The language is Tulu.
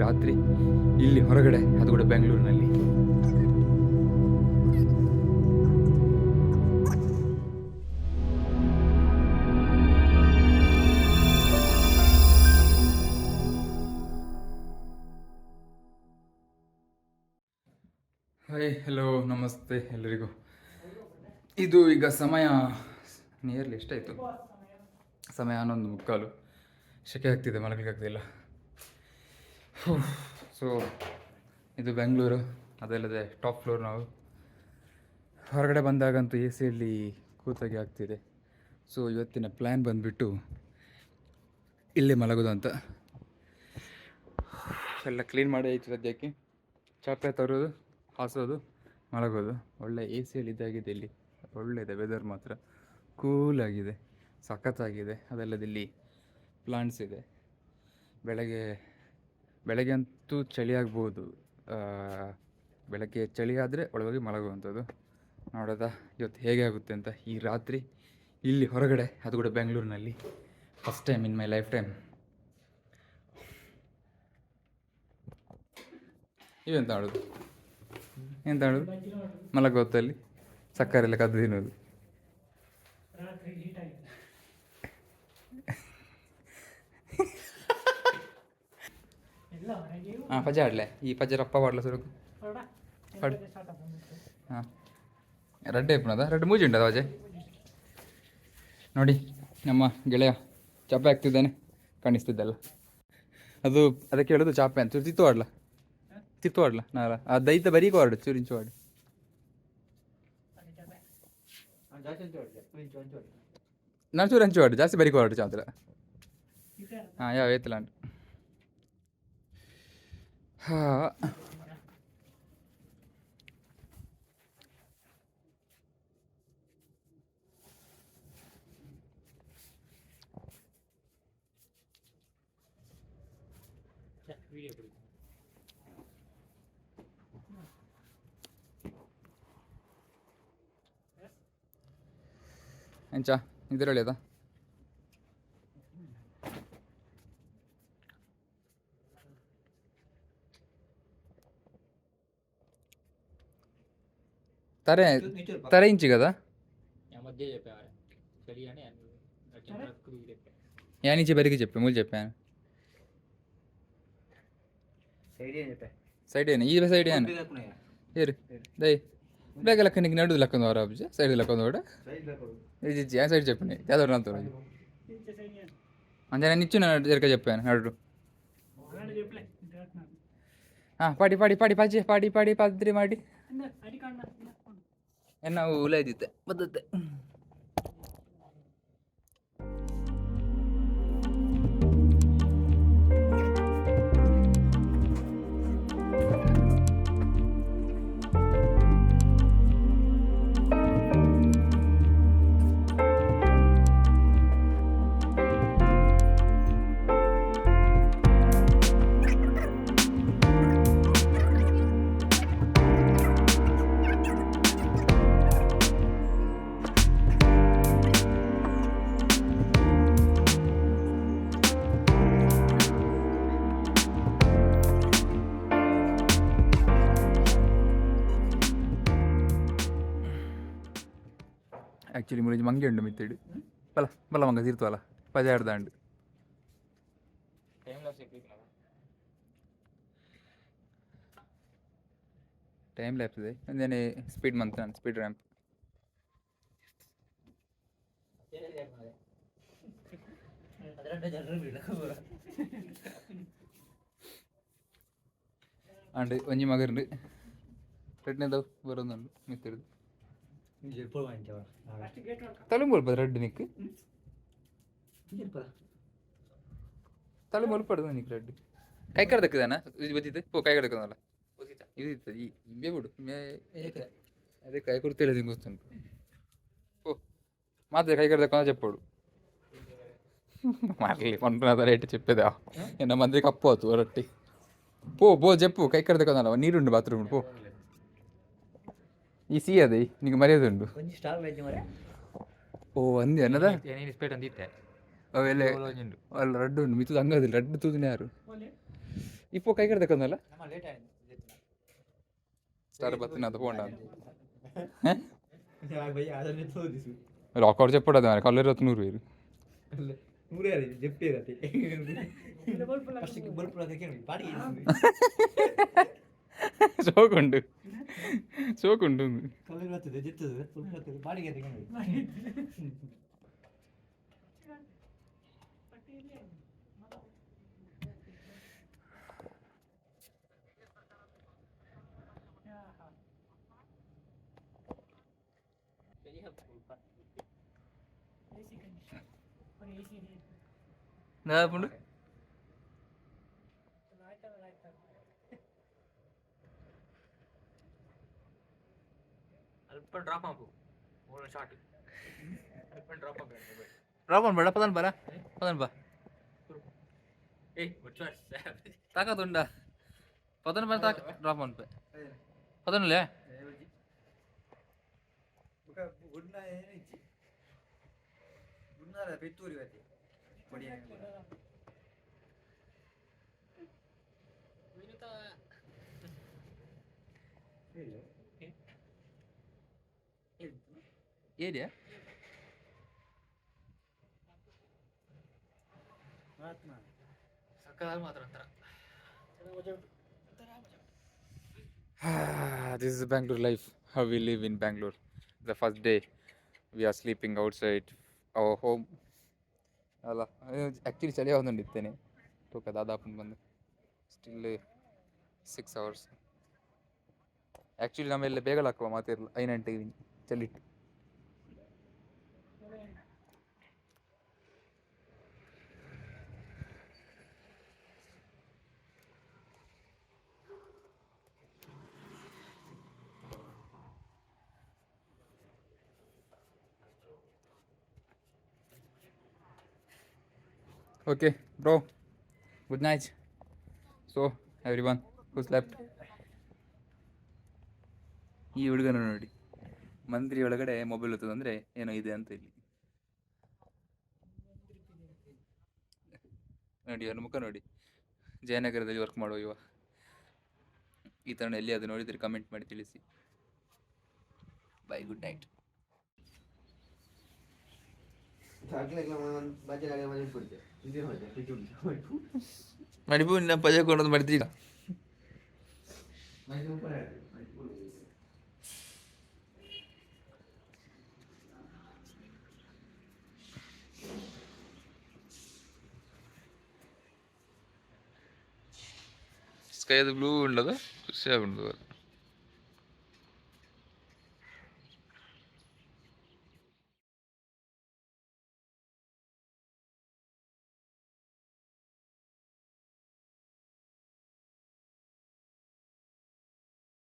ರಾತ್ರಿ ಇಲ್ಲಿ ಹೊರಗಡೆ, ಅದು ಕೂಡ ಬೆಂಗಳೂರಿನಲ್ಲಿ. ಹಾಯ್, ಹಲೋ, ನಮಸ್ತೆ ಎಲ್ಲರಿಗೂ. ಇದು ಈಗ ಸಮಯ ನಿಯರ್ಲಿ ಎಷ್ಟಾಯಿತು? ಸಮಯ 11:45. ಸೆಕೆ ಆಗ್ತಿದೆ, ಮಲಗಲಿಕ್ಕೆ ಆಗ್ತಿಲ್ಲ. ಸೊ ಇದು ಬೆಂಗಳೂರು. ಅದಲ್ಲದೆ ಟಾಪ್ ಫ್ಲೋರ್. ನಾವು ಹೊರಗಡೆ ಬಂದಾಗಂತೂ ಎ ಸಿಯಲ್ಲಿ ಕೂತಾಗೆ ಆಗ್ತಿದೆ. ಸೊ ಇವತ್ತಿನ ಪ್ಲ್ಯಾನ್ ಬಂದುಬಿಟ್ಟು ಇಲ್ಲೇ ಮಲಗೋದು ಅಂತ. ಎಲ್ಲ ಕ್ಲೀನ್ ಮಾಡಿ ಆಯಿತು. ಸದ್ಯಕ್ಕೆ ಚಾಪೆ ತರೋದು, ಹಾಸೋದು, ಮಲಗೋದು. ಒಳ್ಳೆ ಎ ಸಿಯಲ್ಲಿ ಇದಾಗಿದೆ ಇಲ್ಲಿ. ಒಳ್ಳೆಯದೆ ವೆದರ್ ಮಾತ್ರ, ಕೂಲಾಗಿದೆ, ಸಖತ್ತಾಗಿದೆ. ಅದಲ್ಲದೆ ಇಲ್ಲಿ ಪ್ಲಾಂಟ್ಸ್ ಇದೆ. ಬೆಳಗ್ಗೆ ಬೆಳಗ್ಗೆ ಅಂತೂ ಚಳಿ ಆಗ್ಬೋದು. ಬೆಳಗ್ಗೆ ಚಳಿ ಆದರೆ ಒಳಗೋಗಿ ಮಲಗುವಂಥದ್ದು. ನೋಡೋದ ಇವತ್ತು ಹೇಗೆ ಆಗುತ್ತೆ ಅಂತ ಈ ರಾತ್ರಿ ಇಲ್ಲಿ ಹೊರಗಡೆ, ಅದು ಕೂಡ ಬೆಂಗಳೂರಿನಲ್ಲಿ, first time in my life time. ಇವೆಂತ ಮಾಡೋದು? ಎಂತ ಮಾಡೋದು? ಮಲಗೋತ್ತಲ್ಲಿ ಸಕ್ಕರೆ ಎಲ್ಲ ಕದ್ದು ತಿನ್ನೋದು. ರಾತ್ರಿ ಹೀಟ್ ಆಗಿದೆ. ಎಲ್ಲ ಹೊರಗೆ. ಹಾಂ, ಪಜೆ ಆಡ್ಲೆ. ಈ ಪಜೆ ರಪ್ಪ ಪಾಡ್ಲ ಸುರುಕು. ಹೊರಡ. ಪಡ್. ಸ್ಟಾರ್ಟ್ ಆಗ್ತದೆ. ಹಾಂ, ರಡ್ಡೆ ಇಪ್ಪನದ ರಡ್ಡು ಮೂಜಿ ಉಂಟದ ಅಜಯ್. ನೋಡಿ, ನಮ್ಮ ಗೆಳೆಯ ಚಾಪೆ ಆಗ್ತಿದ್ದಾನೆ. ಕಾಣಿಸ್ತಿದ್ದಲ್ಲ ಅದು, ಅದಕ್ಕೆ ಹೇಳೋದು ಚಾಪೆ ಅಂತ. ಚೂರು ತಿತ್ತು ಆಡ್ಲ, ತಿತ್ತು ಆಡ್ಲ ನಾಲ. ಆ ದೈತ ಬರೀ ಆಡು, ಚೂರು ಇಂಚು ಆಡು. ನಾನು ಚೂರು ಅಂಚು ಆಡು, ಜಾಸ್ತಿ ಬರೀ ಆಡು ಚಾತ್ರ. ಹಾಂ, ಯಾವ ಏತಿಲ್ಲ. ಹಾಂ. ಎಂಚ ಇದರಲ್ಲಿ ಅದ? ತರೆ ತರೆ ಇಂಚಿಗದ. ಯಾನಿಚೆ ಬರಿಗೆ చెప్పೆ ಮೂಲು చెప్పాను. ಸೈಡ್ ಏನು? ಈ ಸೈಡ್ ಏನು? ಏರು ದೈ ಬೇಗ ಲಕ್ಕನಿಗೆ ನಡು ಲಕ್ಕಂದು ವಾರ ಅಬ್ಜೆ ಸೈಡ್ ಲಕ್ಕಂದು ವಾಡ ఇజ్జి ఆ సైడ్ చెప్పండి. యాదవ్ నాతో అంజనా నిచ్చు జరగ చెప్పాను నడు. చెప్పలే. ಹಾಂ, ಪಾಡಿ ಪಾಡಿ ಪಾಡಿ ಪಾಜೆ ಪಾಡಿ ಪಾಡಿ ಪಾದ್ರಿ ಮಾಡಿ. ಅಡಿ ಕಾಣ. ಎನ್ನ ಉಲಾಯ್ದಿತ್ತೆ ಬದ್ದತ್ತೆ. ಆ್ಯಕ್ಚುಲಿ ಮುರಿಜಿ ಮಂಗೆ ಉಂಡು ಮಿತ್ತಿಡು. ಬಲ ಬಲ ಮಂಗ ತೀರ್ತವಲ್ಲ ಪಜೆ ಆಡ್ದಾಂಡು. ಟೈಮ್ ಲ್ಯಾಪ್ಸ್ ಇದೆ ಅಂದೇನೆ. ಸ್ಪೀಡ್ ಮಂತ್ ನಾನು ಸ್ಪೀಡ್ ರ್ಯಾಂಪ್. ಅಂಡ್ ಒಂಜಿ ಮಗರ್ಂಡು ರೆಡ್ನೇದ ಬರೋದುಂಡು ಮಿತ್ತಿಡ್ದು. ತಲೆ ರೆಡ್ ನಿಕ್ ತಲೆ ಮುಲ್ಪಡ್ದು ನಿಕ್ ರೆಡ್. ಕೈ ಕಡ್ದಕ್ಕದಾನ ಇದು ಬತ್ತಿತ್ತು. ಪೋ, ಕೈ ಕಡ್ದಕ್ಕದಲ್ಲ ಇದು ಇತ್ತು. ಈ ಇಂಬೆ ಬಿಡು. ಅದೇ ಕೈ ಕೊಡ್ತಿಲ್ಲ ಗೊತ್ತುಂಟು. ಓ ಮಾತ್ರ ಕೈ ಕಡ್ದಕ್ಕ చెప్పాడు. మరలి పంపిన రేటు చెప్పేదా? నిన్న మంది కప్పు అవుతు రొట్టి. పో పో చెప్పు. కై కడదక్క నీరుండు బాత్రూమ్. పో. ಈ ಸಿ ಅದೇ ನಿಂಗೆ ಮರ್ಯಾದೆ ಉಂಡು. ಓ ಅಂದೆ ಅನ್ನದ ಅವೆಲ್ಲ ಅಲ್ಲ. ರಡ್ಡು ಉಂಡು ಮಿತ್ತು ಹಂಗದಿಲ್ಲ. ರಡ್ಡು ತೂದಿನ ಯಾರು? ಇಪ್ಪು ಕೈಗಡೆ ದಕ್ಕಂದಲ್ಲ ಸ್ಟಾರ್ ಬತ್ತಿನ ಅದು ಪೋಂಡ. ಲಾಕೌಟ್ చెప్పడు ಅದು ಕಲ್ಲರ್ 100 ಇರು. ಶೋಕುಂಡು ಶೋಕುಂಡು. AC condition. AC. ದಾದಾಪುಂಡು? ಅಲ್ಪ ಡ್ರಾಪ್ ಆಪು ಶಾರ್ಟ್ ಅಲ್ಪ ಡ್ರಾಪ್ ಆಪು. ಡ್ರಾಪ್ ಬೇಡ, ಪದನ್ ಬರ, ಪದನ್ ಬಾ. ಏಯ್. ತಾಕತ್ತುಂಡ ಪದನ್ ಬರ, ತಾಕ ಡ್ರಾಪ್ ಅನ್ಪೆ ಪದನ್ಲೇ. ಏರಿಯಾ. ಮಾತ್ರ ಒಂಥರ. This is Bangalore life, how we live in Bangalore. The first day, we are sleeping outside our home. ಅಲ್ಲ, ಆ್ಯಕ್ಚುಲಿ ಚಳಿ ಆವೊಂದುಂಡು ತೂಕ ದಾದಾಪುಂಡು ಬಂದು ಸ್ಟಿಲ್ 6 ಅವರ್ಸ್. ಆ್ಯಕ್ಚುಲಿ ನಮ್ಮೆಲ್ಲ ಬೇಗ ಹಾಕುವ ಮಾತಿರಲ್ಲ, 5 ಗಂಟೆಗೆ ಚಳಿಟ್ಟು. Okay bro, good night. So everyone who slept, ಈ ಹುಡುಗನ ನೋಡಿ, ಮಂತ್ರಿ ಒಳಗಡೆ ಮೊಬೈಲ್ ಅಂದರೆ ಏನೋ ಇದೆ ಅಂತ. ಇಲ್ಲಿ ನೋಡಿ, ಅವನ ಮುಖ ನೋಡಿ. ಜಯನಗರದಲ್ಲಿ ವರ್ಕ್ ಮಾಡುವ ಇವ. ಈ ಥರ ಎಲ್ಲಿ ಅದು ನೋಡಿದರೆ ಕಮೆಂಟ್ ಮಾಡಿ ತಿಳಿಸಿ. Bye, good night. ಮಡಿಪು ಪಜೆ ಕೊಂಡು ಮಡಿತೀರ. ಸ್ಕೈ ಅದು ಬ್ಲೂ ಉಂಡದು, ಖುಷಿ ಆಗುಂಡು.